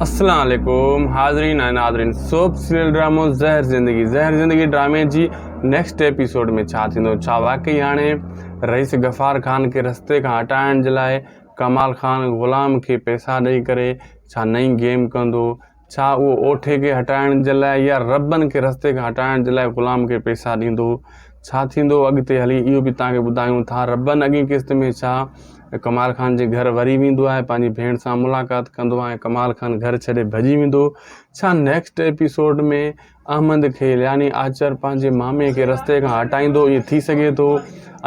اسلام عليڪم حاضرين ۽ ناظرين سوپ سيريل ڊرامو زهر زندگي زهر زندگي ڊرامي جي نيڪسٽ ايپيسوڊ ۾ ڇا ٿيندو ڇا واقعي هاڻي رئيس غفار خان کي رستي کان هٽائڻ جي لاء ڪمال خان غلام کي پئسا ڏئي ڪري ڇا نئين گيم ڪندو ڇا اهو اوٺي کي هٽائڻ جي لاء يا ربن کي رستي کان هٽائڻ جي لاء غلام کي پئسا ڏيندو ڇا ٿيندو اڳتي هلي اهو به توهان کي ٻڌايون ٿا ربن اڳين قسط ۾ ڇا ڪمال خان جي گهر وري ويندو آهي پنهنجي ڀيڻ سان ملاقات ڪندو آهي ڪمال خان گهر ڇڏي ڀڄي ويندو ڇا نيڪسٽ ايپيسوڊ ۾ احمد کي يعني آچر پنهنجي مامي کي رستي کان هٽائيندو ائين ٿي سگهي ٿو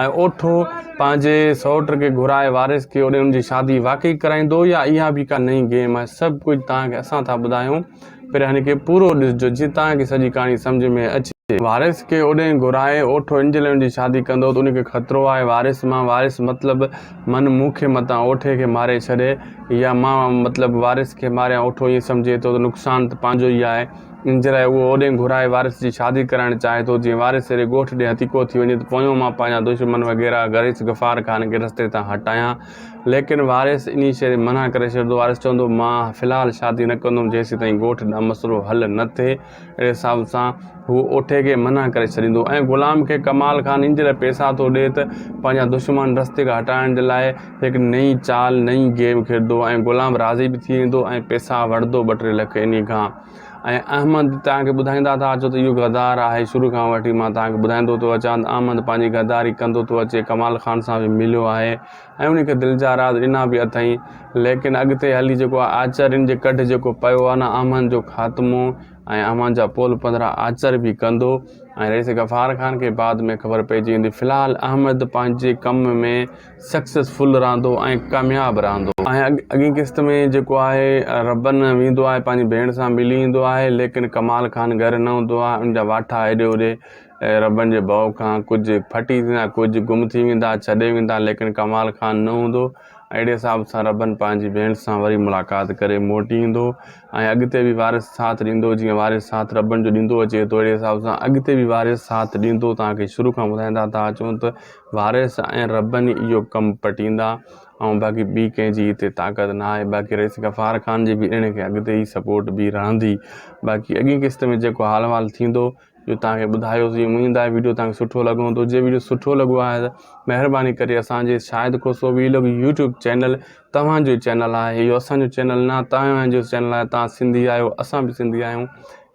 ۽ اوٺو پنهنجي سئوٽ کي گهرائي وارث کي اوڏي ان جي شادي واقعي ڪرائيندو يا اها به ڪا نئين گيم آهي سڀ ڪجهه توهان کي اسان ٿا ٻڌايون پر هن کي پورو ڏسجو جيئن توهان کي سڄي ڪهاڻي سمجهه ۾ اچي. وارث کي اوڏهين گهرائي اوٺو ان جي لاء ان جي شادي ڪندو ته ان کي خطرو آهي وارث مان وارث مطلب من مون کي متان اوٺي کي ماري ڇڏي يا مان مطلب وارث کي ماريان اوٺو ائين سمجهي ٿو ته نقصان ته پنهنجو ئي آهي ان جي لاء اهو اوڏهين گهرائي وارث جي شادي ڪرائڻ چاهي ٿو جيئن وارث اهڙي ڳوٺ ڏي هٿيڪو ٿي وڃي ته پويون مان پنهنجا دشمن وغيره غريس غفار خان کي رستي تان هٽايان ليڪن وارث انهي شيء جي منع ڪري ڇڏندو وارث چوندو مان في الحال شادي نه ڪندم جيسيتائين ڳوٺ ڏانهن مسئلو حل نه ٿئي اهڙي حساب سان هو اوٺي کي منع ڪري ڇڏيندو ۽ غلام کي ڪمال خان ان جي لاء پئسا ٿو ڏئي ته پنهنجا دشمن رستي کان هٽائڻ جي لاء هڪ نئين چال نئين گيم کيڏندو ۽ غلام راضي به ٿي ويندو ۽ پئسا وٺندو ٻه ٽي لک انهي کان ۽ احمد توهان کي ٻڌائيندا ٿا اچو ته اهو غدار آهي شروع کان وٺي مان توهان کي ٻڌائيندو ٿو اچان ته احمد پنهنجي غداري ڪندو ٿو اچي ڪمال خان سان به مليو آهي ۽ ان کي دل جا راز ڏنا به اٿئين ليڪن اڳتي هلي جيڪو آچر ان جي ڪڍ جيڪو پيو آهي نه احمد جو خاتمو ۽ احمد جا پول پڌرا آچر به ڪندو ۽ رئيس غفار خان کي بعد ۾ خبر پئجي ويندي في الحال احمد پنهنجي ڪم ۾ سڪسيسفل رهندو ۽ ڪامياب رهندو ۽ اڳين قسط ۾ جيڪو آهي ربن ويندو آهي پنهنجي ڀيڻ سان ملي ايندو آهي ليڪن ڪمال خان گهر نه هوندو آهي ان جا واٺا هيڏي هوڏي ربن جي ڀؤ کان ڪجهه ڦٽي ٿيندا ڪجهه گم ٿي ويندا ڇڏي ويندا ليڪن ڪمال خان نه هوندو اهڙي حساب سان ربن پنهنجي ڀيڻ سان وري ملاقات ڪري موٽي ايندو ۽ اڳتي به وارث ساٿ ڏيندو جيئن وارث ساٿ ربن جو ڏيندو اچي ٿو اهڙي حساب سان اڳتي به وارث ساٿ ڏيندو توهان کي شروع کان ٻڌائيندا ٿا اچون ته وارث ۽ ربن اهو ڪم پٽيندا ۽ باقي ٻي ڪنهن جي هتي طاقت نه آهي باقي رئيس غفار خان جي به ان کي اڳتي ئي سپورٽ به رهندي باقي اڳين قسط ۾ جيڪو حال وال ٿيندو جو توهان کي ٻڌايوسين اميد آهي ويڊيو توهان کي سٺو لڳو هوندو جي ويڊيو سٺو لڳو آهي ته مهرباني ڪري اسان جي Shahid Khoso vlog YouTube channel توهان جو چينل آهي اهو اسان جو چينل نه توهان جو چينل آهي توهان سنڌي آهيو اسان به سنڌي آهيون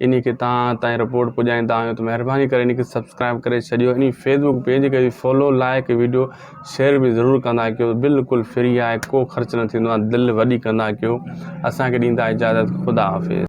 انهي کي توهان تائين رپورٽ پڄائيندا آهيون ته مهرباني ڪري انهي کي سبسڪرائب ڪري ڇڏيو انهي فيسبوڪ پيج کي به فالو لائڪ ويڊيو شيئر به ضرور ڪندا ڪيو بلڪل فري آهي ڪو خرچ نه ٿيندو آهي دل وڏي ڪندا ڪيو اسان کي ڏيندا اجازت خدا حافظ.